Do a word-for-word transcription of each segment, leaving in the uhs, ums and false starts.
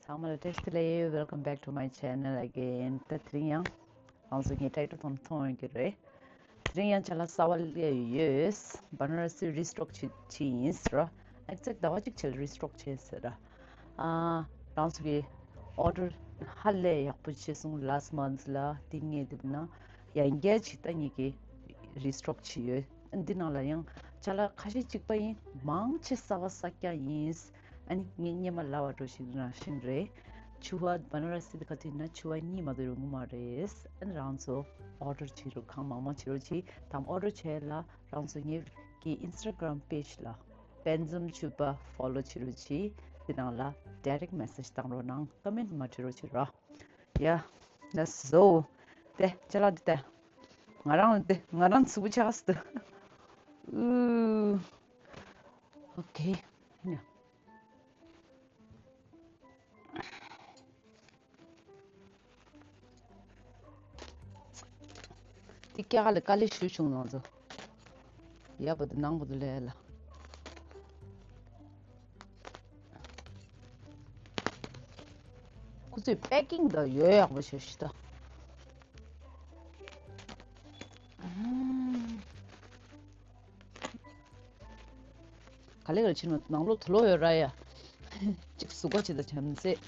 ཚང་མ་ལ་བཀྲ་ཤིས་བདེ་ལེགས། Welcome back to my channel again. ད་དེ་རིང་ཡང་རང་ཚོ་ངའི་ཊའི་ཊལ་མཐོང་མཐོང་ཡོད་ཀྱི་རེད། དེ་རིང་ཡང་ཅ་ལག་གསར་པ་སླེབས་ཡོད། བ་ན་ར་སི་རི་སི་ཊོག་བྱེད་བྱེད་ཡིན་ཟེར་ར། ཨེག་ཛེག་ཟླ་བ་གཅིག་ཕྱིན་རི་སི་ཊོག་བྱས་ཟེར་ར། ཨ། རང་ཚོ་གི་ཨོ་ཌར་ཧ་ལས་ཡག་པོ་བྱས་སོང་། ལཱ་སི་མནཐ་ལ་དེ་ངས་བསྡུར་ན་ཡང་བསྐྱར་ཅིག་ད་ངེད་ཀྱིས་རི་སི་ཊོག་བྱས་ཡོད། འདི་ནང་ལ་ཡང་ཅ་ལག་ཁ་ཤས་གཅིག་པ་ཡིན། མང་ཆེ་གསར་པ་གསར་རྐྱང་ཡིན། ཨ་ནི་ངས་སྔོན་མ་ལབ་པ་འདྲ་ཞིག་ནང་བཞིན་རེད། ཕྱུ་པ་བ་ན་ར་སི་དེ་ག་དུས་ན་ཕྱུ་པ་གཉིས་མ་གཏོགས་ཡོང་གི་མ་རེད། ཨ་ནི་རང་ཚོ་ཨོ་ཌར་བྱེད་རོགས། གང་མང་མང་བྱེད་རོགས་གྱིས། དང་ཨོ་ཌར་བྱས་ལ་རང་ཚོ་ངེད་ཀྱི་ཨིན་སི་ཊ་གྷི་རམ་པེཇ་ལ་པན་ཛུམ་ཕྱུ་པ་ཕོ་ལོ་བྱེད་རོགས་གྱིས། དེ་ནང་ལ་ཌའི་རེག་མེ་སེཇ་བཏང་རོགས་གནང་། ཀོ་མེན་ཊི་མ་བྲི་རོགས་བྱེད་རོགས། ཡ། ལེ་ཊི་སི་གོ། དེ་ཅ་ལག་འདི་དེ། ང་རང་ལ་དེ་ང་རང་ཚུགས་པོ་ཆགས་སུ། ཨུ། ཨོ་ཁེ། ཡ། དེ་སྐྱ་ལ་དཀའ་ལས་ཞུ་བྱུང་ལང་ཚོ། ཡ་བ་དུ་ནང་བ་དུ་ལས་ལ། ཁོ་ཚོས་པེ་ཀིང་དང་ཡོད་ཡག་པོ་བྱས་ཤི་ད། ག་ལེ་ག་ལེ་ཕྱིན་ནོ། ནང་ལོགས་དུ་ལོག་ཡོད་ར་ཡ། གཅིག་ཟུག་པ་ཅིག་དང་བྱམས་བརྩེ།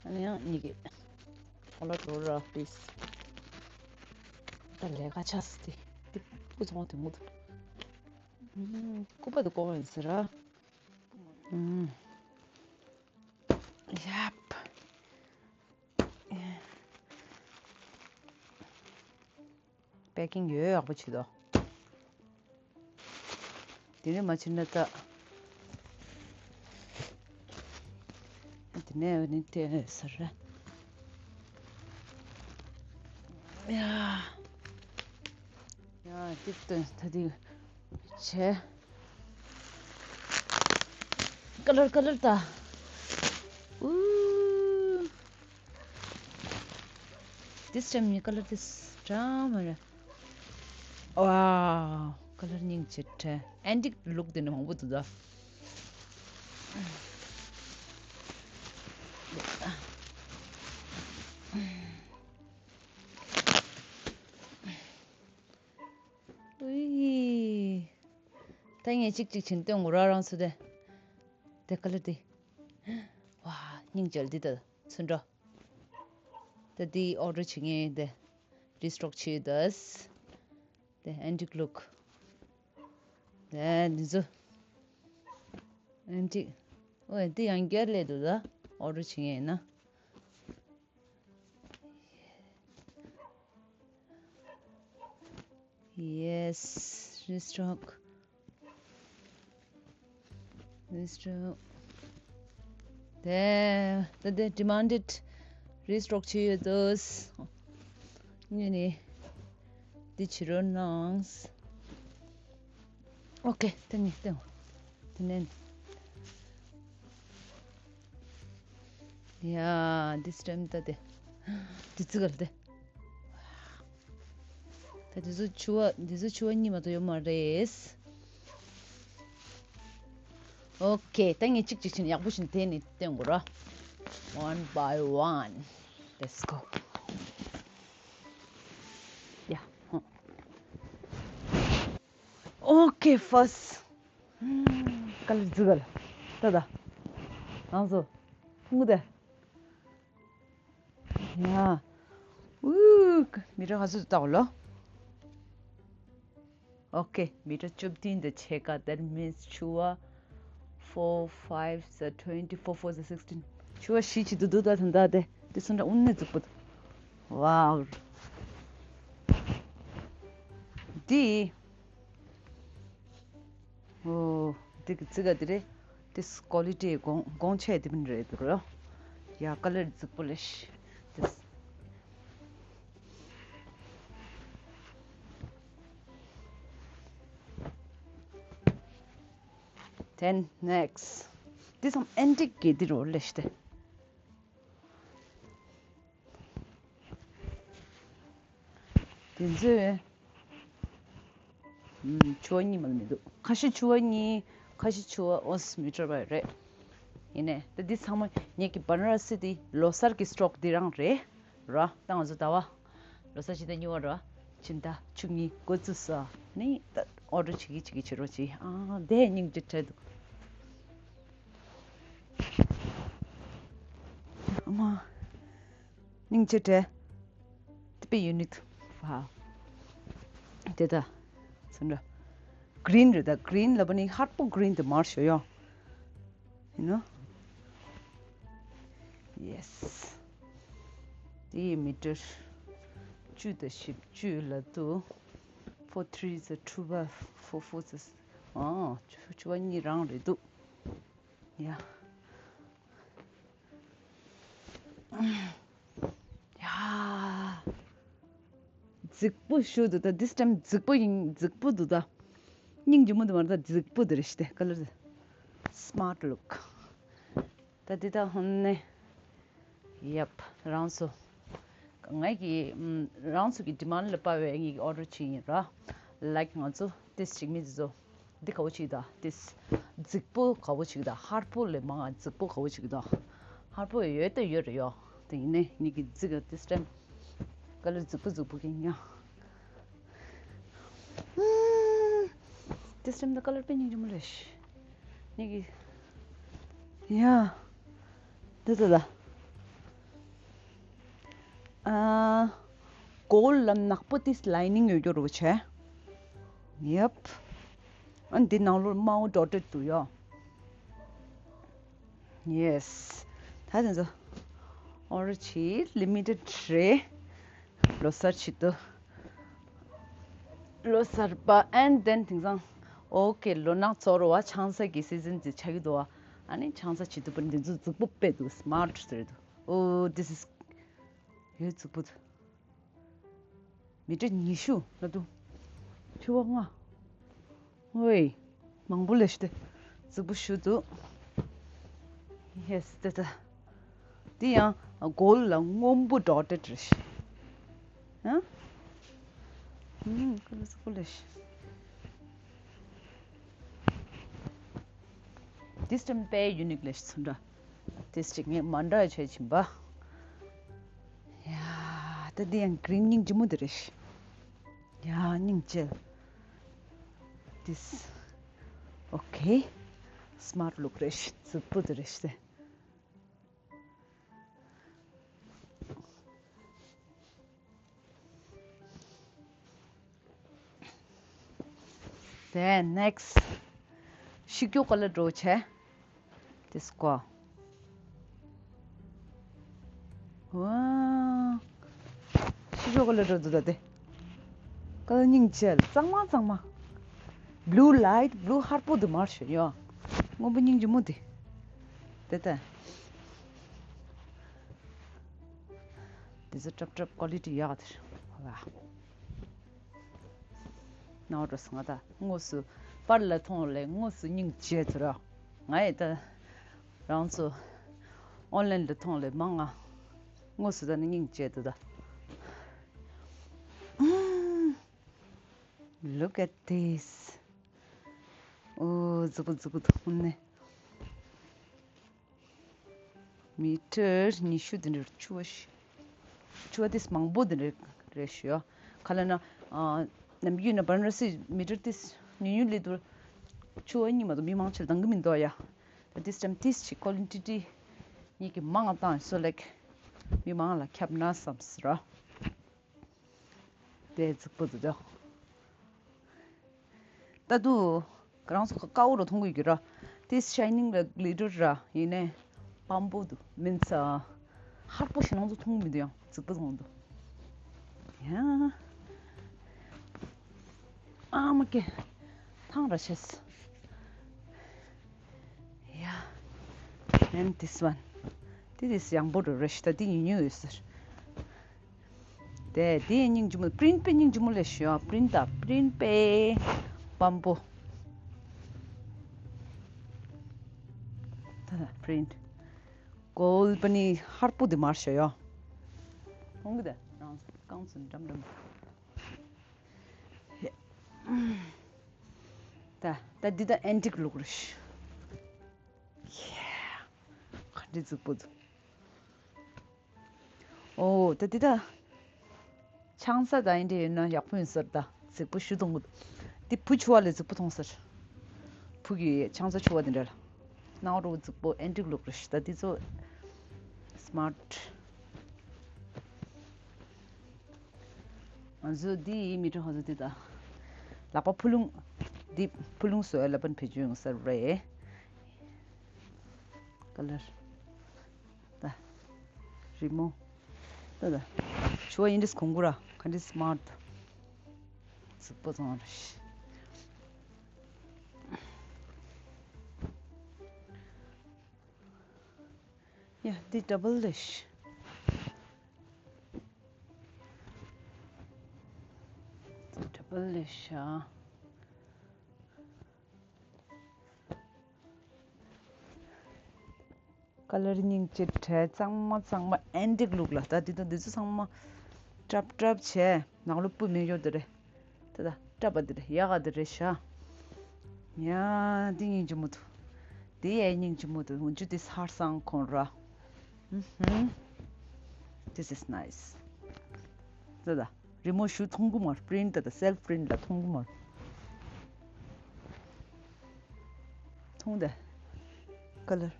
ཨ་ནི་ཡང་གཉིས་ཀྱི་ཨོ་ལ་འགྲོ་ར་པི་ལི་སི། ད་ལས་ཀ་ཆགས་སི་དེ་དེ་སྐུ་ཚོང་དེ་མུ་དུ། སྐུ་པ་དེ་ཀོ་བ་ཡིན་ཟེར་ར། ཡབ། པེ་ཀིང་ཡོད་ཡག་པོ་བྱེད་དོ། དེ་ནས་མ་བྱེད་ན་ད། དེ་ནས་ནི་དེ་ཟེར་ར། ཡ། ཡ་དེ་ད་ད་དེ་བྱས། ཀ་ལར་ཀ་ལར་ད། ཨུ། This time ནི་ཀ་ལར་དེ་འདྲ་མ་རེད། ཝའོ། ཀ་ལར་སྙིང་རྗེ་བྲལ། ཨེན་ཊིག་ལུག་དེ་ནི་མང་པོ་འདུག་ད། ཨུའི། ད་ངས་གཅིག་གཅིག་བྱིན་སྟོན་དགོས་ར། རང་ཚོ་དེ། དེ་ཀ་ལར་དེ། ཝ། སྙིང་རྗེ་འདི་ད་ཚུན་འགྲོ། ད་འདི་ཨོ་ཌར་བྱེད་མཁན་དེ། རི་སི་ཊོག་བྱེད་དོ། དེ་ཨེན་ཊིག་ལུག། དེ་འདི་ཚོ། ཨེན་ཊིག། ཨོ་འདི་ཡང་བསྐྱར་སླེབས་འདུག་ད། ཨོ་ཌར་བྱེད་མཁན་ཡིན་ན། Yes, རི་སི་ཊོག། རི་སི་ཊོག། དེ་ད་དེ་ཌི་མན་ཌེཌ་རི་སི་ཊོག་བྱས་ཡོད་དོ། ངས་ནི་འདི་བྱེད་རོགས་གནང་། ཨོ་ཁེ། དེ་ནི་དེ་དེ་ནས། ཡ། this time ད་དེ། དེ་ཙི་ག་ལ་དེ། ད་དེ་ཚོ་ཕྱུ་པ་དེ་ཚོ་ཕྱུ་པ་གཉིས་མ་གཏོགས་ཡོད་མ་རེད། ཨོ་ཁེ། ད་ངས་གཅིག་གཅིག་བྱས་ནས་ཡག་པོ་བྱས་ནས་དེ་ནས་སྟོན་དགོས་ར། One by one. Let's go. Yeah. Okay, first. ཀ་ལར་ཙི་ག་ལ། ད་ད། ང་ཚོ་ཕུང་པོ་དེ། ཡ། ཨུ། མི་ཊར་ག་ཚོད་བཏང་ལོ། ཨོ་ཁེ། མི་ཊར་བཅུ་བདུན་དང་ཕྱེད་ཀ། That means ཕྱུ་པ། Four, five, the twenty, four, four, the sixteen. ཕྱུ་པ་བཞི་བྱེད་དུ་འདུག་ད་ད་ད་དེ། དེ་ཚོ་འདྲ་དབུ་ནས་འཛུགས་པོ། ཝའོ། འདི། ཨོ། འདི་གི་ཙི་ག་འདི་རེད། This quality གོང་གོང་ཆེ་དེ་མིན་རེད་འདུག་རོ། ཡ། ཀ་ལར་འཛུགས་པོ་ལེ་ཤི། This. Then next. འདི་ཚང་ཨེན་ཊིག་གི་འདི་རོ་ལེ་ཤི་དེ། དེ་ཚོས། ཨུམ། ཕྱུ་པ་གཉིས་མ་གཏོགས་མི་འདུག་ཁ་ཤས་ཕྱུ་པ་གཉིས། ཁ་ཤས་ཕྱུ་པ་ཨོ་སི་མི་ཊར་པ་རེད། ཡིན་ནས་ད་འདི་ཚང་མ་ངེད་ཀྱི་བ་ན་ར་སི་དེ་ལོ་གསར་གྱི་སི་ཊོག་འདི་རང་རེད། ར་ད་ང་ཚོ་ཟླ་བ་ལོ་གསར་ཕྱི་ཟླ་གཉིས་པ་ར་ཕྱི་ཟླ་བཅུ་གཉིས་འགོ་བཙུགས་ས་ནི་ད་ཨོ་ཌར་བྱེད་ཀྱི་བྱེད་ཀྱི་བྱེད་རོགས་བྱེད། ཨ་དེ་སྙིང་རྗེ་བྲལ་འདུག་ཨ་མ། སྙིང་རྗེ་བྲལ། དཔེ་ཡུ་ནི་ཀ། ཝའོ། དེ་ད། ཚོན་འདྲ། གི་རིན་རེད་ད། གི་རིན་ལབ་པ་ནི་ཧར་པོ་གི་རིན་དེ་མར་ཤོ་ཡོ། ཡིན་ནོ། ཡེ་སི། དེ་ཡི་མི་ཊར་བཅུ་དང་བཞི་བཅུ་ལ་དུ། Four three is a twelve, four four is a, ཨ། བཅུ་བཅུ་བ་གཉིས་རང་རེད་འདུག་ཡ། ཡ། རྫིག་པོ་ཞུ་འདུག་ད། this time རྫིག་པོ་ཡིན། རྫིག་པོ་འདུག་ད། སྙིང་རྗེ་མོ་འདུག་མ་རེད་ད། རྫིག་པོ་འདི་རེད་ཤི་ཏེ། ཀ་ལར་སི་མར་ཊི་ལུག་ད་འདི་ད་ཧོན་ནེ། ཡབ། རང་ཚོ། ངའི་གི་ཨམ། རང་ཚོ་གི་ཌི་མན་ཌི་ལ་དཔག་པའི་ངེད་ཀྱི་ཨོ་ཌར་བྱེད་ཡིན་ར། ལའིཀ་ང་ཚོ་ཏིས་ཅིག་མི་ཚོ། འདི་ག་བོ་ཅིག་ད། ཏིས། རྫིག་པོ་ག་བོ་ཅིག་ད། ཧར་པོ་ལས་མང་ང་རྫིག་པོ་ག་བོ་ཅིག་ད། ཧར་པོ་ཡོད་ད་ཡོད་རེད་ཡོ། དེ་ཡིན་ནའི་ངེད་ཀྱི་རྫིག་ཏིས་ཊེམ། ཀ་ལར་རྫིག་པོ་རྫིག་པོ་གི་ཉ། ཨུམ། ཏིས་ཊེམ་ད་ཀ་ལར་དཔེ་སྙིང་རྗེ་མོ་རེད་ཤི། ངེད་ཀྱི། ཡ། འདི་ཚོ་ལ། ཨ། གོལ་ལ་ནག་པོ་ཏིས་ལའི་ནིང་ཡོད་རྒྱུ་རུ་བྱས། ཡབ། ཨ་འདི་ནང་ལོགས་དམར་པོ་ཌོ་ཊེཌ་འདུག་ཡོ། ཡེ་སི། ད་དེ་ཚོ་ཨོ་ཌར་བྱེད་ལི་མི་ཊེཌ་རེད། ལོ་གསར་ཆེད་དུ། ལོ་གསར་པ། and then དེང་སང་ཨོ་ཀེ་ལོ་ནག་ཚོར་བ་ཆང་ས་གི་སི་ཛིན་ཅིག་ཆགས་ཀྱི་འདུག་བ། ཨ་ནི་ཆང་ས་ཆེད་དུ་པར་འདི་ཚོ་རྫིག་པོ་དཔེ་འདུག་སི་མར་ཊི་ཟེར་འདུག་ཨོ་this is ཡོད་རྫིག་པོ་འདུག་མི་ཊར་ཉི་ཤུ་ལ་འདུག་ཕྱུ་པ་ལྔ། ཝེ། མང་པོ་ལས་ཤི་ཏེ། རྫིག་པོ་ཞུ་འདུག་ཡེ་སི་ཏེ་ཏེ། འདི་ཡང་གོལ་ལ་སྔོན་པོ་ཌོ་ཊེཌ་རེད་ཤི། ཨ། ཨུམ། ཀ་ལར་རྫིག་པོ་ལས་ཤི། ཏིས་ཊེམ་དཔེ་ཡུ་ནི་ཀ་ལས་ཤི་ཚུན་འདྲ། ཏིས་ཅིག་ངས་མ་འདྲ་བྱས་ཕྱིན་པ། ཡ། ད་འདི་ཡང་གི་རིན་སྙིང་རྗེ་མོ་འདི་རེད་ཤི། ཡ། སྙིང་རྗེ། ཏིས། ཨོ་ཁེ། སི་མར་ཊི་ལུག་རེད་ཤི། རྫིག་པོ་འདི་རེད་ཤི། དེ་ནེག་སི། ཤི་ཀྱོ་ཀ་ལར་འགྲོ་བྱས། དེ་སི་ཀོ། ཝ། ཤི་ཀྱོ་ཀ་ལར་འགྲོ་འདུག་ད་དེ། ཀ་ལར་སྙིང་རྗེ་གཙང་མ་གཙང་མ། བླུ་ལའིཊ་བླུ་ཧར་པོ་འདི་མར་ཤོ་ཡོ། སྔོན་པོ་སྙིང་རྗེ་མོ་འདི། དེ་ལྟ། འདི་ཚོ་སྲབ་སྲབ་ཀོ་ལི་ཊི་ཡག་དེ་རེད། ཧ་ལ། ནའོ་འགྲོ་སོང་ང་ད་དངོས་སུ་པར་ལ་མཐོང་ལས་དངོས་སུ་སྙིང་རྗེ་ཚོར་ར། ང་ཡི་ད་རང་ཚོ་ཨོན་ལན་ལ་མཐོང་ལས་མང་ང་དངོས་སུ་ད་ནི་སྙིང་རྗེ་འདུག་ད། Look at this. ཨོ་རྫིག་པོ་རྫིག་པོ་འདུག་ཧུམ་ནས། མི་ཊར་ཉི་ཤུ་དེ་འདྲ་ཕྱུ་པ་ཞིག་ཕྱུ་པ་ཏིས་མང་པོ་དེ་འདྲ་རེད་ཞུ་ཡ། ག་ལ་ན། ཨ། ནམ་རྒྱུན་ན་བ་ར་ན་སི་མི་ཊར་ཏིས་ཉུང་ཉུང་ལས་དུ་ཕྱུ་པ་གཉིས་མ་གཏོགས་མི་མང་ཆེ་ལ་འདང་གི་མི་འདུག་ཡ། ད་ཏིས་ཊེམ་ཏིས་ཅིག་ཀོ་ལི་ཊི་ཏི་གཉིས་ཀྱི་མང་ང་བཏང་སོ་ལེག་མི་མང་ལ་ཁྱབ་ན་བསམ་སི་ར། དེ་རྫིག་པོ་འདུག་ད། ད་དུ། རང་ཚོ་དཀར་པོ་རུ་མཐོང་གི་ཡོད་ར། དེ་ཤའི་ནིང་ལ་གི་ལི་ཊར་ར་ཡིན་ནས། སྤམ་པོ་འདུག་མིན་ས། ཧར་པོ་ཞིག་རང་ཚོ་མཐོང་གི་མི་འདུག་ཡང་རྫིག་པོ་མཐོང་འདུག་ཡ། ཨ་མ་ཀེ། ཐང་ར་ཤེས། ཡ། And this one. དེ་དེ་ཡང་པོ་རུ་རེ་ཤི་ད་དེ་ཉུང་ཉུང་ཡོད་ཟེར། དེ་དེ་སྙིང་རྗེ་མོ། པི་རིན་ཊི་དཔེ་སྙིང་རྗེ་མོ་ལས་ཤི་ཡོ། པི་རིན་ཊི་ད་པི་རིན་ཊི་དཔེ་སྤམ་པོ། ད་ད་པི་རིན་ཊི། གོལ་པ་ནི་ཧར་པོ་དེ་མར་ཤོ་ཡོ། མཐོང་གི་ད་རང་རྐང་ཚོ་འགྲམ་འགྲམ། ད་ད་འདི་ད་ཨན་ཊིག་ལུག་རེད་ཤི། Yeah. འདི་རྫིག་པོ་འདུག་ཨོ་ད་འདི་ད། ཆང་ས་དང་འདི་འདྲ་ཡོད་ན་ཡག་པོ་ཡིན་ས་རེད་ད། རྫིག་པོ་ཞུ་གཏོང་གི་འདུག་འདི་བུ་ཆུང་བ་ལས་རྫིག་པོ་མཐོང་ས་རེད། བུ་གི་ཆང་ས་ཆུང་བ་འདི་འདྲ་ལ། ནང་རུ་རྫིག་པོ་ཨེན་ཊིག་ལུག་རེད་ཤག་ད་འདི་ཚོ་སི་མཱར་ཊི། ང་ཚོ་འདི་མི་འགྲོ་ཧ་ཚོ་འདི་ད། ལག་པ་ཕུ་ལུང་། འདི་ཕུ་ལུང་བཟོ་ཡ་ལ་པན་བེད་སྤྱོད་ཡོང་ས་རེད། ཀ་ལར། ད། རི་མོ། ད་ད། ཆུ་བ་ཡིན་འདྲ་གོང་གུ་ར་ག་འདྲ་སི་མཱར་ཊི་ད། རྫིག་པོ་ཚང་རེད། ཡ་འདི་ཌ་བལ་ལེ་ཤ། འདི་ཌ་བལ་ལེ་ཤ། ཀ་ལར་སྙིང་རྗེ་བྲལ། གཙང་མ་གཙང་མ་ཨེན་ཊིག་ལུག་ལ། ད་འདི་དང་འདི་ཚོ་ཚང་མ་ཀྲབ་ཀྲབ་བྱས་ནང་ལོ་སྤུ་མེད་ཡོད་དེ་རེད། ད་ད་ཀྲབ་པ་འདི་རེད། ཡག་ག་འདི་རེད་ཤག་ཡ་འདི་སྙིང་རྗེ་མོ་འདུག་འདི་ཡ་སྙིང་རྗེ་མོ་འདུག་འོན་ཅུ་འདི་ཧ་སང་ཁོང་ར། ཨུ་ཧུམ། This is nice. ད་ད། རི་མོ་ཞུ་མཐོང་གི་མ་རེད། པི་རིན་ཊི་ད་ད་སེལ་ཕི་པི་རིན་ཊི་ལ་མཐོང་གི་མ་རེད། མཐོང་དེ། ཀ་ལར།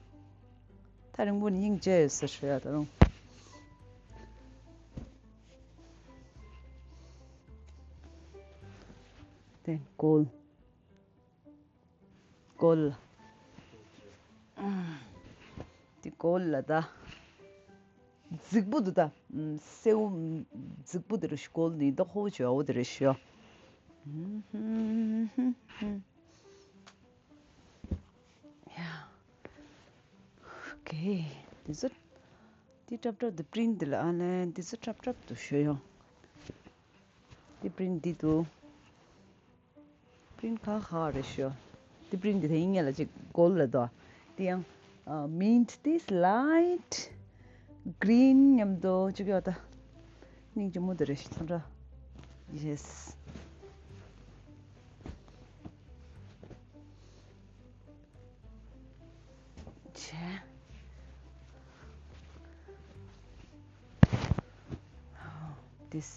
ཐག་རིང་པོ་ནས་སྙིང་རྗེ་ཡོད་ས་ཞུ་ཡ་ད་རུང་། དེ་གོལ། གོལ། དེ་གོལ་ལ་ད། རྫིག་པོ་འདུག་ད། སེའུ་རྫིག་པོ་དེ་རུ་ཤི་གོལ་ནི་ད་ཧོ་ཆོ་འོ་དེ་རུ་ཤི་ཡོ། ཡ། ཨོ་ཀེ། དེ་ཚོ། དེ་ཀྲབ་ཀྲབ་དེ་པི་རིན་ཊི་དེ་ལ་ཨ་ལན་དེ་ཚོ་ཀྲབ་ཀྲབ་ཏུ་ཤོད་ཡོང་། དེ་པི་རིན་ཊི་དེ་འདུག་པི་རིན་ཊི་ཁ་ཁ་རེད་ཤོད། དེ་པི་རིན་ཊི་དེ་ཡིན་ངེས་ལ་ཅིག་གོལ་ལ་དོ། དེ་ཡང་མིན་ཊི་དེ་ལའིཊ་གི་རིན་མཉམ་དུ་ཅིག་ཡོད་ད། སྙིང་རྗེ་མོ་དེ་རེད་ཤོད་ད། ཡེ་སི། བྱས། This.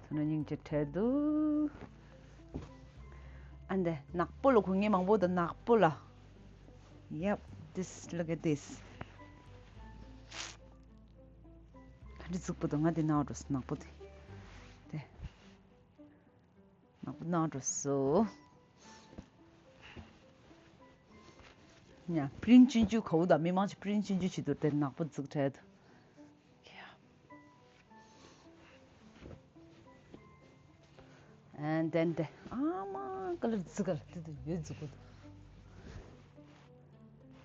ཐོན་ན་སྙིང་རྗེ་བྲལ་འདུག་ཨ་འདི་ནག་པོ་ལ་གོན་མཁན་མང་པོ་འདུག་ནག་པོ་ལ། Yep, this, look at this. ག་འདྲ་རྫིག་པོ་འདུག་ང་འདི་ནང་འགྲོ་སོང་ནག་པོ་དེ། དེ། ནག་པོ་ནང་འགྲོ་སོང་། ཡ། པི་རིན་ཊི་སྤྲིན་ཆུ་ག་བོ་དང་མི་མང་ཆེ་པི་རིན་ཊི་སྤྲིན་ཆུ་བྱེད་དུ་དེ་ནག་པོ་རྫིག་བྲལ་འདུག་ཡ། And then དེ་ཨ་མ་ཀ་ལར་རྫིག་ག་ལ་དེ་དུ་ཡོད་རྫིག་པོ་འདུག་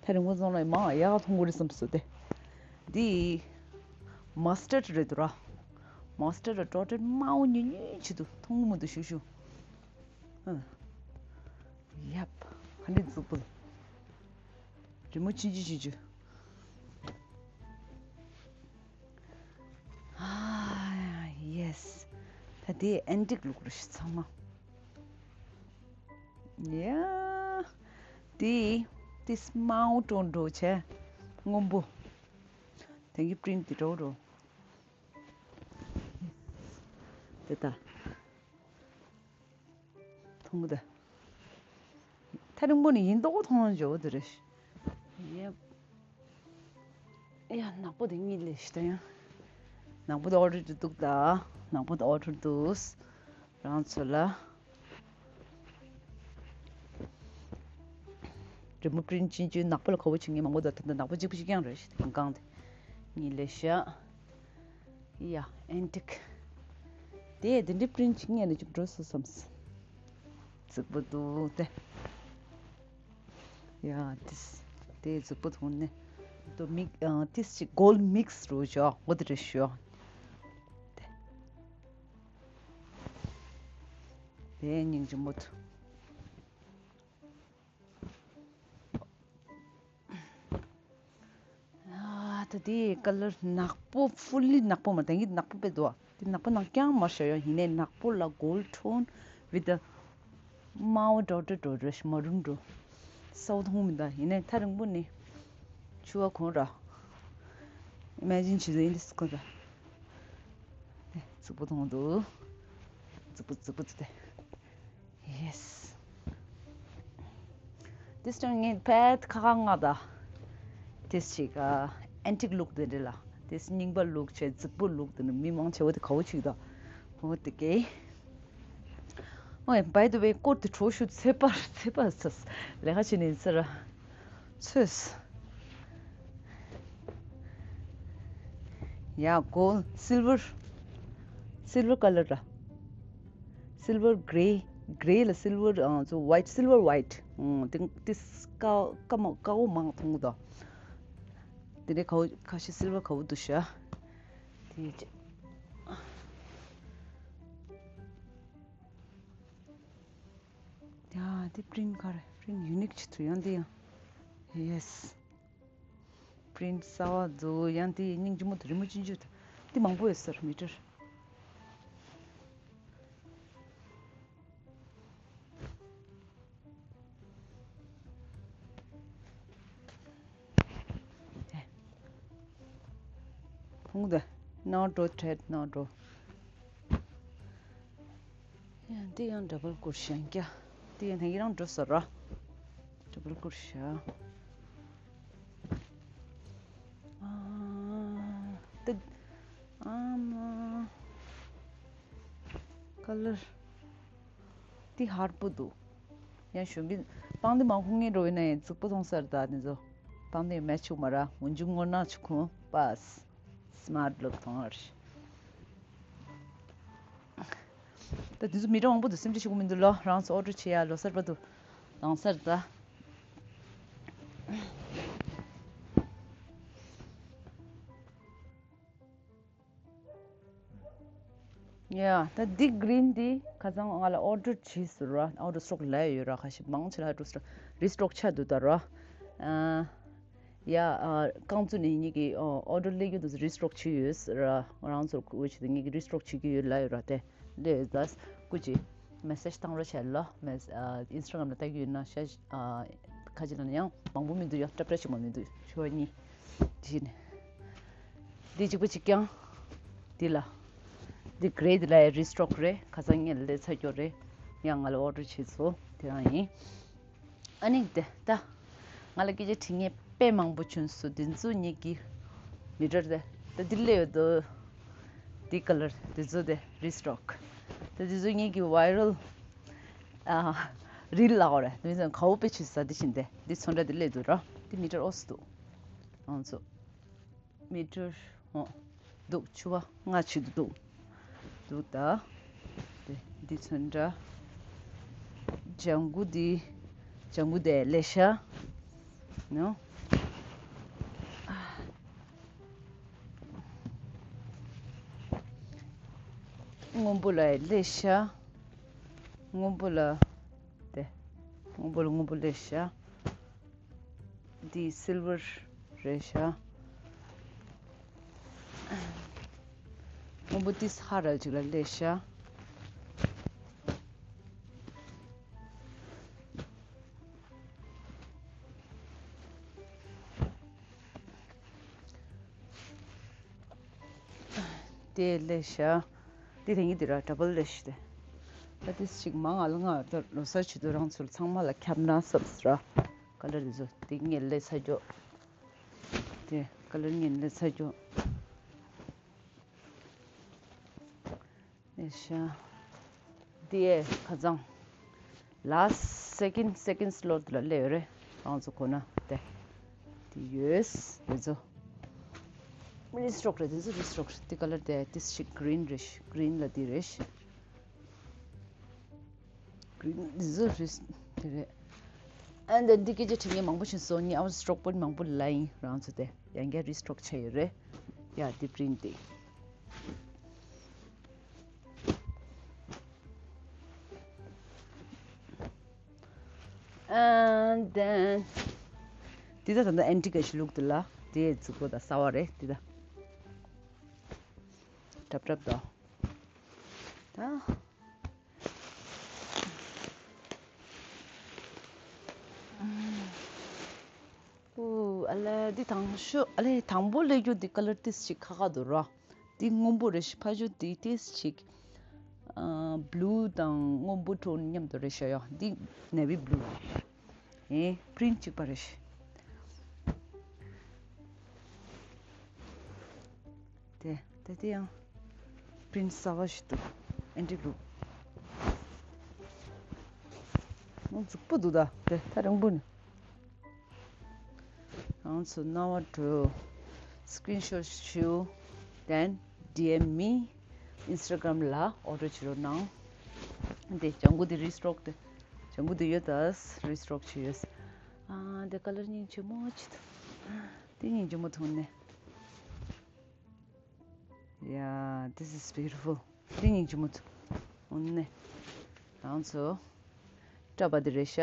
ཐག་རིང་པོ་ཙམ་ལ་མང་ཡག་མཐོང་གི་རེད་བསམ་སོང་སྟེ། འདི་མ་སི་ཊར་ཌི་རེད་འདུག་ར། མ་སི་ཊར་ཌི་ཌོ་ཊེཌ་དམར་པོ་ཉུང་ཉུང་བྱེད་འདུག་མཐོང་གི་མི་འདུག་ཞུ་ཞུ། ཨ། ཡབ། ག་འདྲ་རྫིག་པོ། རི་མོ་ཆུང་ཆུང་ཆུང་ཆུང་། ཨ། ཡེ་སི། ད་དེ་ཨེན་ཊིག་ལུག་རེད་ཤག་ཚང་མ། ཡ། དེ། དེ་དམར་པོ་འདྲ་བྱས། སྔོན་པོ། དེ་གི་པི་རིན་ཊི་དེ་འདྲ་འདྲ། དེ་ད། མཐོང་གི་ད། ཐག་རིང་པོ་ནས་ཡིན་མདོག་མཐོང་འཇོག་དེ་རེད། ཡེབ། ཡ། ནག་པོ་དེ་གཉིས་ལས་ཤི་ད་ཡང་། ནག་པོ་དེ་ཨོ་ཌར་འདུག་ད། ནག་པོ་དེ་ཨོ་ཌར་འདུག་རང་ཚོ་ལ། རི་མོ་པི་རིན་ཊི་ཆུང་ཆུང་ནག་པོ་ལ་ག་བོ་བྱེད་མཁན་མང་པོ་འདུག་ད་ལྟ་ནག་པོ་གཅིག་པུ་ཞིག་རྐྱང་རེད་ཤི་ད་གང་དེ། གཉིས་ལས་ཤི། ཡ། ཨེན་ཊིག་དེ་དེ་འདྲའི་པི་རིན་ཊི་ཅིག་རྙེད་ན་ཅིག་འགྲོ་སོང་བསམ་སོང་། རྫིག་པོ་འདུག་སྟེ། ཡ། དེ་དེ་རྫིག་པོ་མཐོང་ནས། དོ་མིག་ཨ་ཏིས་ཅིག་གོལ་མིག་སི་རུ་ཞོག་འོ་དེ་རེད་ཞོག་དེ་དེ་སྙིང་རྗེ་མོ་འདུག་ཨ། ད་དེ་ཀ་ལར་ནག་པོ་ཧྥུ་ལི་ནག་པོ་མ་དེང་གི་ནག་པོ་དཔེ་འདུག་དེ་ནག་པོ་ནང་རྐྱང་མ་ཤར་ཡོང་ཡིན་ནའི་ནག་པོ་ལ་གོལ་ཊོན་ཝི་ད་དམར་པོ་འདྲ་འདྲ་འདྲ་རེད་མ་རུན་འདྲ་སའུ་མཐོང་མི་འདུག་ཡིན་ནའི་ཐག་རིང་པོ་ནས་ཆུ་བ་གོང་ར་ ཨི་མེ་ཇིན་བྱེད་དུ་ཡིན་དེ་སི་ཀོ་ད། རྫིག་པོ་མཐོང་འདུག་རྫིག་པོ་རྫིག་པོ་རྫིག་པོ། Yes. This time ངས་ཕེད་ཁ་ཁ་ང་ད། This ཅིག་ཨན་ཊིག་ལུག་དེ་འདྲ་ལ། This རྙིང་པ་ལུག་བྱས་རྫིག་པོ་ལུག་དེ་ནི་མི་མང་ཆེ་བ་དེ་ག་བོ་ཅིག་ད། འོ་དེ་གེ། ཨོ་by the way སྐོར་དེ་གྲོ་ཞུ་ཚེ་པར་ཚེ་པར་ཚེ། ལས་ཀ་བྱེད་ནས་ཚེ་ར། ཚོས། ཡ་gold silver silver color ར། Silver grey grey ལ་silver ཨང་ཚོ་white silver white ཨང་ཏིང་ཏིས་ཀ་ཀ་མ་ཀ་འོ་མང་མཐོང་གི་དོ། དེ་ནས་ཁའུ་ཁ་ཤས་silver ཁའུ་འདུག་ཤ། དེ་ཅི། ཡ་དེ་print ག་རེ་print unique ཅིག་ཐུ་ཡང་དེ་ཡང་yes། Print གསར་བ་འཛུགས་ཡང་དེ་སྙིང་རྗེ་མོ་དེ་རི་མོ་ཅན་ཅུ་དེ་མང་པོ་ཡོད་ཟེར་མི་ཊར། ཁོང་དེ་ནང་འགྲོ་ཁྲལ་ནང་འགྲོ། ཡང་འདི་ཡང་double ཀུར་ཤ་ཡང་སྐྱ། འདི་ཡང་ཐང་གི་རང་འགྲོ་ས་ར། Double ཀུར་ཤ། ཨ། འདི། ཨ་མ། color འདི་ཧར་པོ་འདུག་ཡང་ཞུ་མི། སྤང་འདི་མང་ཁུང་ངེ་འགྲོ་བའི་ན་ཡང་རྫིག་པོ་མཐོང་སར་ད་འདི་ཚོ། སྤང་འདི་མེ་ཆུག་མ་ར་འུན་ཇུ་ངོ་ན་ཆུ་ཁུང་པས། Smart look ཐོང་ཨར། ད་དེ་ཚོ་མི་གྲངས་མང་པོ་འདུག་སེམས་ཁྲལ་བྱེད་དགོས་མི་འདུག་ལོ། རང་ཚོ་order བྱེད་ཡ་ལོ་གསར་པ་འདུག་ལང་གསར་ད། ཡ་ད་འདི་green འདི་ཁ་སང་ང་ལ་order བྱས་ཟེར་ར། Out of stock ལབ་ཡོད་ར། ཁ་ཤས་མང་ཆེ་ལ་out of stock restock ཆགས་འདུག་ད་ར། ཨ། ཡ། ཨ། རྐང་བཙུགས་ནས་ངེད་ཀྱི་ཨོ་ཨོ་ཌར་སླེབས་རྒྱུ་དེ་ཚོ་རི་སི་ཊོག་བྱས་ཡོད་ཟེར་ར། ང་རང་ཚོར་འོས་བྱས་ཏེ་ངེད་ཀྱིས་རི་སི་ཊོག་བྱེད་ཀྱི་ཡོད་ལབ་ཡོད་ར། དེ་ལས་ད་སྐུ་མཁྱེན་མེ་སེ་ཇི་བཏང་རོགས་བྱས་ལ། མེ་ཨ་ཨིན་སི་ཊ་གྷ་རམ་ལ་ལྟ་གི་ཡོད་ན་ཤ་ཨ་ཁ་ཅིག་ལ་ན་ཡང་མང་པོ་མི་འདུག་ཡང་སྐྲ་སྐྲ་ཞིག་མ་མི་འདུག་ཆོ་གཉིས་བྱས་ནས་འདི་གཅིག་པ་གཅིག་རྐྱང་འདི་ལ་འདི་གྷི་རེ་འདི་ལ་ཡ་རི་སི་ཊོག་རེད། ཁ་སང་ངས་ལས་ཚར་ཀྱོག་རེད། ཡང་ང་ལ་ཨོ་ཌར་བྱས་ཚོ་དེ་རང་ཡིན། ཨ་ནི་དེ་ད་ང་ལ་སྐད་ཆ་དྲི་ངེས་དཔེ་མང་པོ་བྱུང་སོང་། དེ་ཚོ་ཉིད་ཀྱི་མི་ཊར་དེ་ད་དེ་ལས་ཡོད་དོ། དེ་ཀ་ལར་དེ་ཚོ་དེ་རི་སི་ཊོག་ད་དེ་ཚོ་ངེད་ཀྱི་ཝའི་རལ་ཨ་རིལ་ལ་འོ་རེད། དེ་ཚོ་གའུ་པེ་ཆུ་ས་དེ་བཞིན་དེ་དེ་ཚོ་འདྲ་དེ་ལས་འདུག་ར། དེ་མི་ཊར་ཨོ་སི་འདུག་ང་ཚོ། མི་ཊར་འོ་འདུག་ཆུ་བ་ལྔ་ཆུ་འདུག་འདུག་ད། དེ་འདི་ཚོ་འདྲ། ལྗང་གུ་འདི་ལྗང་གུ་དེ་ལེ་ཤ་ནོ། སྔོན་པོ་ལ་ལེ་ཤ། སྔོན་པོ་ལ་དེ་སྔོན་པོ་ལ་སྔོན་པོ་ལེ་ཤ། འདི་སིལ་ཝར་རེད་ཤག་སྔོན་པོ་འདི་ས་ར་ཅིག་ལ་སླེབས་ཤག་དེ་སླེབས་ཤག་འདི་དེ་ཉིད་འདི་ར་ཌ་བལ་སླེབས་ཤག་དེ། ད་འདི་ཞིག་མང་ང་ལ་ང་ད་ལོ་གསར་ཆེད་དུ་རང་ཚོར་ཚང་མ་ལ་ཁྱབ་ན་བསམས་ར། ཀ་ལར་འདི་ཚོ་དེ་ངས་ལས་ཚར་ཀྱོག་དེ་ཀ་ལར་ངས་ལས་ཚར་ཀྱོག་ལས་ཤ། དེ་ཁ་ཚང་། ལ་སེ་ཀེན་སེ་ཀེན་སི་ལོར་དུ་ལ་སླེབས་ཡོད་རེད། རང་ཚོ་གོ་ན་དེ། དེ་ཡོད། དེ་ཚོ། རི་སི་ཊོག་རེད། དེ་ཚོ་རི་སི་ཊོག་རེད། དེ་ཀ་ལར་དེ་དེ་ཞིག་གྷི་རིན་རེད། གྷི་རིན་ལ་དེ་རེད། འདི་ཚོ་རི་སི་དེ་རེད། ཨ་འདི་འདི་སྐད་ཆ་དྲི་མཁན་མང་པོ་ཞིག་སོང་། ངས་ཨའུ་སི་ཊོག་པོ་མང་པོ་ལ་ཡིན། རང་ཚོ་དེ་ཡང་བསྐྱར་རི་སི་ཊོག་བྱས་ཡོད་རེད། ཡ་འདི་པི་རིན་ཊི་དེ། And then འདི་ད་ད་ད་ཨན་ཊི་ཀ་ཞིག་ལུག་འདི་ལ་དེ་རྫིག་པོ་ད་གསར་བ་རེད། འདི་ད་གྲབ་གྲབ་ད་ད། Ooh, ཨ་ལས་འདི་དང་ཤོ་ཨ་ལས་དང་པོ་ལས་རྒྱུ་འདི་ཀ་ལར་ཏིས་ཅིག་ཁ་ཁ་འདུག་ར། འདི་སྔོན་པོ་རེད་ཤི་ཕ་ཇོ་འདི་ཏིས་ཅིག་ཨ་བླུ་དང་སྔོན་པོ་ཊོན་མཉམ་དུ་རེད་ཤ་ཡ། འདི་ནེ་བི་བླུ་རེད། ཨེ་པི་རིན་ཊི་གཅིག་པ་རེད་ཤི། དེ་དེ་དེ་ཡང་པི་རིན་ཊི་གསར་པ་ཞིག་འདུག་ཨན་ཊིག་ལུག་ཨོ་འཛུགས་པོ་འདུག་ད། དེ་ཐག་རིང་པོ་ནས། རང་ཚོ་རྣ་བ་འགྲོ། སི་ཀི་རིན་ཤོཊ་ཞུ། Then D M me Instagram ལ་ཨོ་ཌར་བྱེད་རོགས་གནང་། དེ་ལྗང་གུ་དེ་རི་སི་ཊོག་དེ། ལྗང་གུ་དེ་ཡོད་ད། རི་སི་ཊོག་བྱེད་ཡོད། ཨ་དེ་ཀ་ལར་སྙིང་རྗེ་མོ་ཅིག་འདུག་དེ་སྙིང་རྗེ་མོ་འདུག་ནས། Yeah, this is beautiful. དེ་སྙིང་རྗེ་མོ་འདུག་འོ་ནས། རང་ཚོ་སྐྲ་པ་དེ་རེད་ཤ།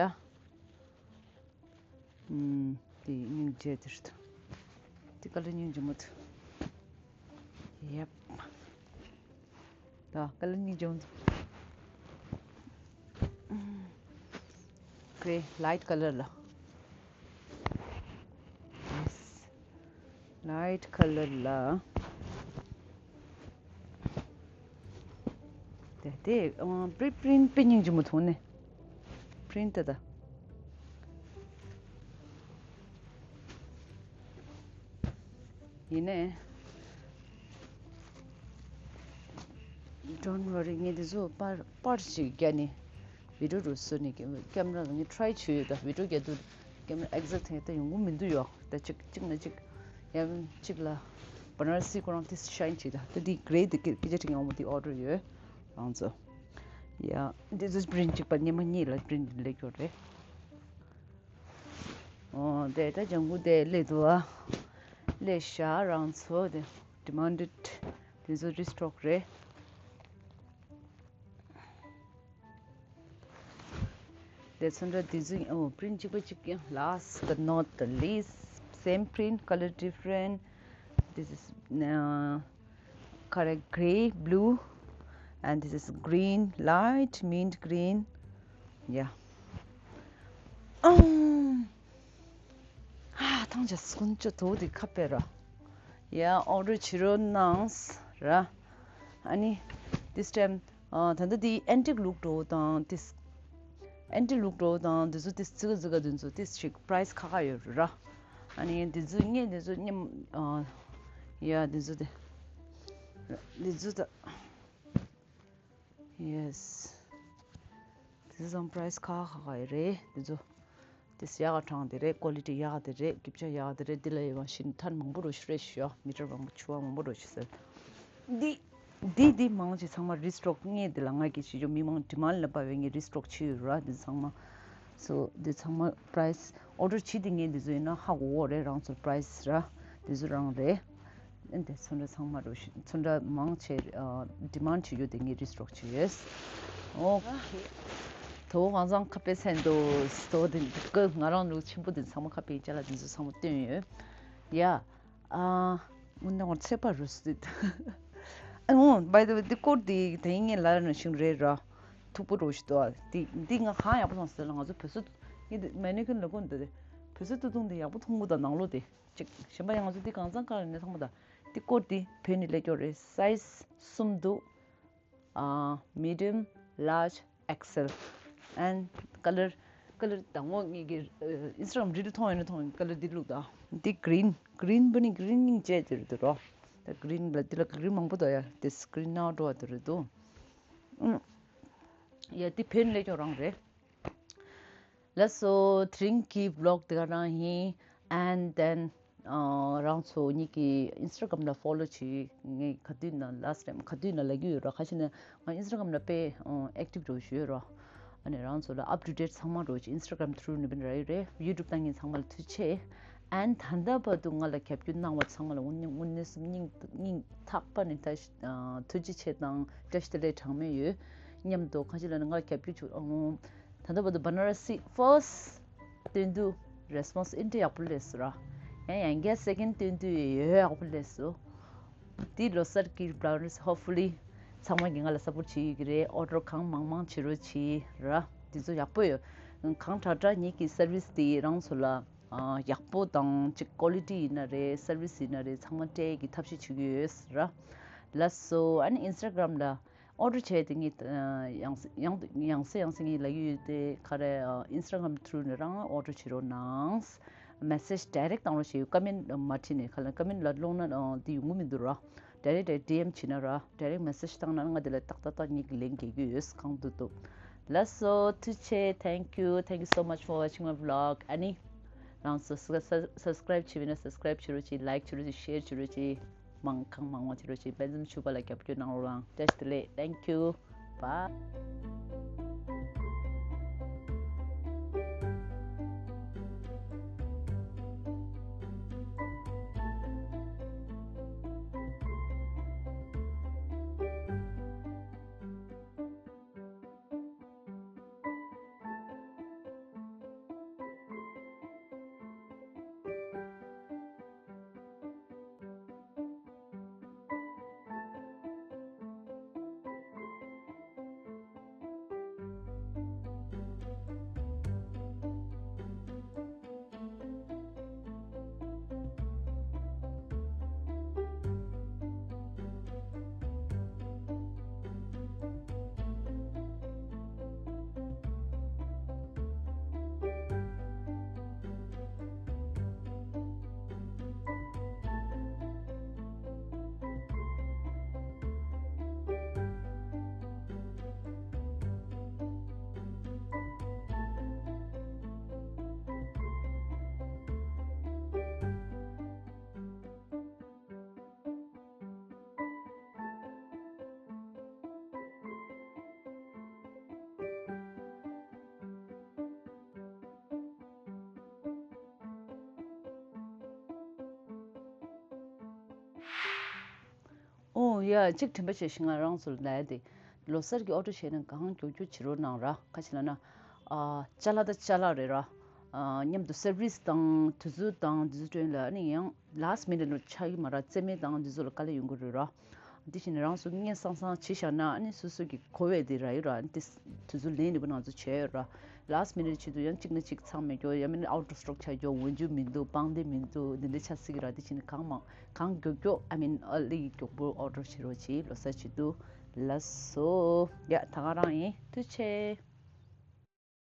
ཨུམ། དེ་སྙིང་རྗེ་དེ་རེད་འདུག་དེ་ཀ་ལར་སྙིང་རྗེ་མོ་འདུག Yep. ད་ཀ་ལར་སྙིང་རྗེ་མོ་འདུག་ཨུམ། ཁོའི་ལའིཊ་ཀ་ལར་ལ། Yes. ལའིཊ་ཀ་ལར་ལ། དེ་དེ་ཨ་པི་རིན་ཊི་པི་རིན་ཊི་དཔེ་སྙིང་རྗེ་མོ་འདུག་ནས། པི་རིན་ཊི་ད། ཡིན་ནས། Don't worry. ངས་འདི་ཚོ་པར་པར་ཞིག་བརྒྱབ་ནས་བི་ཌིའོ་རུ་བཟོས་ནས་ཀེམ་ར་ལ་ངས་ཊི་རའི་བྱས་ཡོད། ད་བི་ཌིའོ་རྒྱག་དུས་ཀེམ་ར་ཨེག་ཟེག་ཊི་དེ་ཡོང་གི་མི་འདུག་ཡོ། ད་གཅིག་གཅིག་ན་གཅིག་ཡང་གཅིག་ལ་བ་ན་ར་སི་ཁོ་རང་དེ་ཤའིན་བྱས། ད་ད་འདི་གྷི་རེ་དེ་སྐད་ཆ་དྲི་ཡོང་བ་དེ་ཨོ་ཌར་ཡོད་རང་ཚོ། ཡ་འདི་ཚོ་པི་རིན་ཊི་གཅིག་པ་སྙེ་མ་གཉིས་ལ་པི་རིན་ཊི་ལེགས་ཡོད་རེད། ཨོ་དེ་ད་ལྗང་གུ་དེ་སླེབས་འདུག་ཨ། སླེབས་ཤག་རང་ཚོ་དེ་ཌི་མན་ཌེཌ་དེ་ཚོ་རི་སི་ཊོག་རེད། དེ་ཚོ་འདྲ་དེ་ཚོ་ཨོ་པི་རིན་ཊི་གཅིག་པ་གཅིག་ཡང་last but not the least, same print, color different. This is uh, correct gray, blue, and this is green, light mint green. Yeah. Um, ཨ་ཐང་ཆ་སྐུན་ཅོ་དོ་དེ་ཁ་པེ་ར། Yeah, ཨོ་ཌར་བྱེད་རོགས་གནང་ར། ཨ་ནི་this time ཨ་ད་ལྟ་དེ་ཨན་ཊིག་ལུག་འགྲོ་དང་དེ། ཨན་ཊིག་ལུག་འགྲོ་དང་དེ་ཚོ་དེ་ཙི་ག་ཙི་ག་དེ་ཚོ་དེ་ཞིག་པི་རའི་སི་ཁ་ཁ་ཡོད་ར། ཨ་ནི་དེ་ཚོ་ངས་དེ་ཚོ་མཉམ་ཨ། Yeah, དེ་ཚོ་དེ། དེ་ཚོ་ད། Yes. དེ་ཚོ་ཚང་པི་རའི་སི་ཁ་ཁ་ཁ་ཡོད་རེད་དེ་ཚོ། དེ་ཡག་ག་གྲངས་དེ་རེད། ཀོ་ལི་ཊི་ཡག་ག་དེ་རེད། རྒྱུ་ཆ་ཡག་ག་དེ་རེད། འདི་ལ་ཡོད་པ་བཞིན་ཐན་མང་པོ་རུ་ཤི་རེད་ཤི་ཡོ། མི་ཊར་མང་པོ་ཆུ་བ་མང་པོ་རུ་ཤི་ཟེར། འདི་འདི་འདི་མང་ཆེ་ཚང་མ་རི་སི་ཊོག་ངས་འདི་ལ་ང་གི་ཞི་ཅོ་མི་མང་ཌི་མན་ཌི་ལ་དཔག་པའི་ངས་རི་སི་ཊོག་བྱས་ཡོད་ར། འདི་ཚང་མ་སོ་འདི་ཚང་མ་པི་རའི་སི་ཨོ་ཌར་བྱས་དེ་ངས་འདི་ཚོ་ཡིན་ན་ཧ་གོ་གོ་རེད། རང་ཚོར་པི་རའི་སི་ར་འདི་ཚོ་རང་རེད། ཨེ་འདི་ཚོ་འདྲ་ཚང་མ་རུ་ཤི་ཚོ་འདྲ་མང་ཆེ་ཨ་ཌི་མན་ཌི་བྱེད་རྒྱུ་དེ་ངས་རི་སི་ཊོག་བྱས་ཡོད། ཨོ་ཁེ། དོ་གང་ཚང་ཁ་པེ་སེན་དོ་སྟོ་དེ་ཀ་ང་རང་ལུགས་ཆེན་པོ་དེ་ཚང་མ་ཁ་པེ་ཅ་ལག་དེ་ཚོ་ཚང་མ་བཏོན་ཡོད། ཡ། ཨ། དངོས་གནས་ཚད་པ་རུ་སྲིད། ཨ་ཨོ་by the way དེ་སྐོར་དེ་དེ་ངས་ལར་ན་ཤིང་རེད་ར། མཐུག་པོ་རུ་ཞིག་འདུག་ཨ། དེ་འདི་ང་གང་ཡག་པོ་མཐོང་ཟེར་ལ་ང་ཚོ་བོད་ས་ངས་དེ་མེ་ནི་ཀིན་ལ་གོ་འདི་དེ་བོད་ས་ཏུ་ཐུང་དེ་ཡག་པོ་མཐོང་གི་ད་ནང་ལོགས་དེ། གཅིག་གཞན་པ་ཡང་ང་ཚོ་འདི་གང་ཚང་གང་ལ་ནས་ཚང་མ་ད། འདི་སྐོར་འདི་བོད་ནས་སླེབས་ཀྱོག་རེད། སའི་ཛི་གསུམ་འདུག་ཨ་མི་ཌི་ཡམ། ལར་ཇི། ཨེག་སེལ། ཨེན་ཀ་ལར། ཀ་ལར་དང་པོ་ངེད་ཀྱི་ཨིན་སི་ཊ་གྷ་རམ་རི་ལ་མཐོང་ཡོད་ན་མཐོང་ཡོད། ཀ་ལར་འདི་བླུགས་དང་འདི་གི་རིན། གི་རིན་པོ་ནི་གི་རིན་སྙིང་རྗེ་དེ་རེད་འདུག་རོ། ད་གི་རིན་ལ་འདི་ལ་གི་རིན་མང་པོ་འདུག་ཡ། འདི་གི་རིན་ནང་འགྲོ་བ་དེ་རེད་འདུག་ཨུམ། ཡ་འདི་བོད་ནས་སླེབས་ཀྱོག་རང་རེད། ལགས་སོ། དེ་རིང་གི་བི་ལོག་དེ་ག་རང་ཡིན། And then ཨ་རང་ཚོ་གཉིས་ཀྱི་ཨིན་སི་ཊ་གྷ་རམ་ལ་ཕོ་ལོ་བྱེད། ངས་ག་དུས་ན་ལཱ་སི་ཊི་ཊའིམ་ག་དུས་ན་ལབ་ཀྱི་ཡོད་ར། ཁ་ཤས་ནས་ང་ཨིན་སི་ཊ་གྷ་རམ་ལ་དཔེ་ཨ་ཨེག་ཊིབ་འགྲོ་བཞུགས་ཡོད་ར། ཨ་ནི་རང་ཚོ་ལ་ཨབ་ཊུ་ཌེཊ་ཚང་མ་འགྲོ་བྱེད་ཨིན་སི་ཊ་གྷ་རམ་ཐུ་རུ་ནས་བིན་ར་ཡོད་རེད། ཡུ་ཊུབ་ལྟ་མཁན་ཚང་མ་ལ་ཐུགས་རྗེ་ཆེ། ཨེན་ད་ལྟ་བར་དུ་ང་ལ་རྒྱབ་སྐྱོར་གནང་བ་ཚང་མ་ལ་དངོས་གནས་དངོས་གནས་སེམས་སྙིང་སྙིང་ཐག་པ་ནས་ད་ཨ་ཐུགས་རྗེ་ཆེ་དང་བཀྲ་ཤིས་བདེ་ལེགས་གྲངས་མེད་ཡོད། མཉམ་དུ་ཁ་ཤས་ལ་ནི་ང་ལ་རྒྱབ་སྐྱོར་བྱུང་ཨ། ད་ལྟ་བར་དུ་བ་ན་ར་སི་ཕར་སི་ཊི་སྟོན་དུས་རེ་སི་པོན་སི་ཨིན་ཏེ་ཡག་པོ་སླེབས་སོང་ར། ཡང་ཡང་བསྐྱར་སེ་ཀེན་ཌི་སྟོན་དུས་ཡོད་ཡག་པོ་སླེབས་སོང་། འདི་ལོ་གསར་གྱི་ཕླ་ཝར་སི་ཧོབ་ཕུ་ལི་ཚང་མ་གིས་ང་ལ་སབ་པོར་ཊི་བྱེད་ཡོད་ཀྱི་རེད། ཨོ་ཌར་གང་མང་མང་བྱེད་རོགས་བྱེད་ར། འདི་ཚོ་ཡག་པོ་ཡོད། གང་དྲག་དྲག་ངེད་ཀྱི་སར་བི་སི་འདི་རང་ཚོ་ལ་ ཨ་ཡག་པོ་དང་ཅིག་ཀོ་ལི་ཊི་ཡིན་ན་རེད། སར་བི་སི་ཡིན་ན་རེད། ཚང་མ་སྤྲད་ཀྱི་ཐབས་ཤེས་བྱེད་ཀྱི་ཡོད་ར། ལགས་སོ། ཨ་ནི་ཨིན་སི་ཊ་གྷ་རམ་ལ་ཨོ་ཌར་བྱས་དེ་ངས་ཨ་ཡང་ཡང་སེ་ཡང་སེ་ངས་ལབ་ཀྱི་ཡོད་དེ། ག་རེ། ཨ་ཨིན་སི་ཊ་གྷ་རམ་ཐུ་རུ་ནས་རང་ཨོ་ཌར་བྱེད་རོགས་གནང་། མེ་སེ་ཇི་ཌའི་རེག་བཏང་རོགས་བྱེད། ཀོ་མེན་མ་བྲིས་ནས། ག་ལ་ཀོ་མེན་ལ་སློང་ན་ཨ་འདི་ཡོང་གི་མི་འདུག་ར། ཌའི་རེག་ཌའི་རེག་ཌི་ཨེམ་བྱེད་ན་ར། ཌའི་རེག་མེ་སེ་ཇི་བཏང་ན་ང་དེ་ལ་ཏག་ཏག་ཏག་ངེད་ཀྱི་ལན་རྒྱག་གི་ཡོད། གང་འདུག་འདུག་ལགས་སོ། ཐུགས་རྗེ་ཆེ། Thank you, thank you so much for watching my vlog. ཨ་ནི་རང་ཚོ་སབ་སི་ཀ་རའིབ་བྱེད་པ་ཡིན་ན་སབ་སི་ཀ་རའིབ་བྱེད་རོགས་གྱིས། ལའིག་བྱེད་རོགས་གྱིས། ཤེར་བྱེད་རོགས་གྱིས། མང་གང་མང་མང་བྱེད་རོགས་གྱིས། དཔེ་མཚམས་ཕྱུག་པ་ལ་རྒྱབ་སྐྱོར་གནང་རོགས་གནང་། བཀྲ་ཤིས་བདེ་ལེགས། Thank you. Bye. ཨོ་ཡ། གཅིག་དྲན་པ་བྱས་ཤིང་ང་རང་ཚོར་ལབ་ཡ་དེ། ལོ་གསར་གྱི་ཨོ་ཌར་བྱས་ན་གང་མགྱོགས་མགྱོགས་བྱེད་རོགས་གནང་ར། ག་ཅི་ལབ་ན། ཨ་ཅ་ལག་དང་ཅ་ལག་རེད་ར། ཨ་མཉམ་དུ་སར་བི་སི་དང་དུས་ཚོད་དང་དུས་ཚོད་སྟོན་ལ་ཨ་ནི་ཡང་ལཱསི་མི་ནིཊ་ལ་ཆགས་ཀྱི་མ་ར། རྩེད་མོ་དང་འདི་ཚོ་ལ་དཀའ་ལས་ཡོང་གི་རེད་ར། དེ་བཞིན་རང་ཚོ་སྔས་སང་སང་བྱས་བཞག་ན་ཨ་ནི་སོ་སོ་གི་གོ་བས་དེ་རག་ཡོད་ར། ཨ་ནི་དེ་དུས་ཚོད་ལེན་ནི་པོ་ང་ཚོ་བྱས་ཡོད་ར། ལཱསི་མི་ནིཊ་ཆེད་དུ་ཡང་གཅིག་ན་གཅིག་ཚང་མེད་རྒྱུ། ཡང་མིན་ན་ཨའུ་ཊ་ཨོཕ་སི་ཊོག་ཆགས་རྒྱུ། འོན་རྒྱུ་མི་འདུག་པང་གདན་མི་འདུག་འདི་འདྲ་ཆགས་སྲིད་ཀྱི་ར། དེ་བཞིན་གང་མང་གང་མགྱོགས་མགྱོགས་ཨ་མིན་ཨ་ལི་མགྱོགས་པོ་ཨོ་ཌར་བྱེད་རོགས་གྱིས། ལོ་གསར་ཆེད་དུ། ལགས་སོ། ཡ་ད་ག་རང་ཡིན། ཐུགས་རྗེ་ཆེ།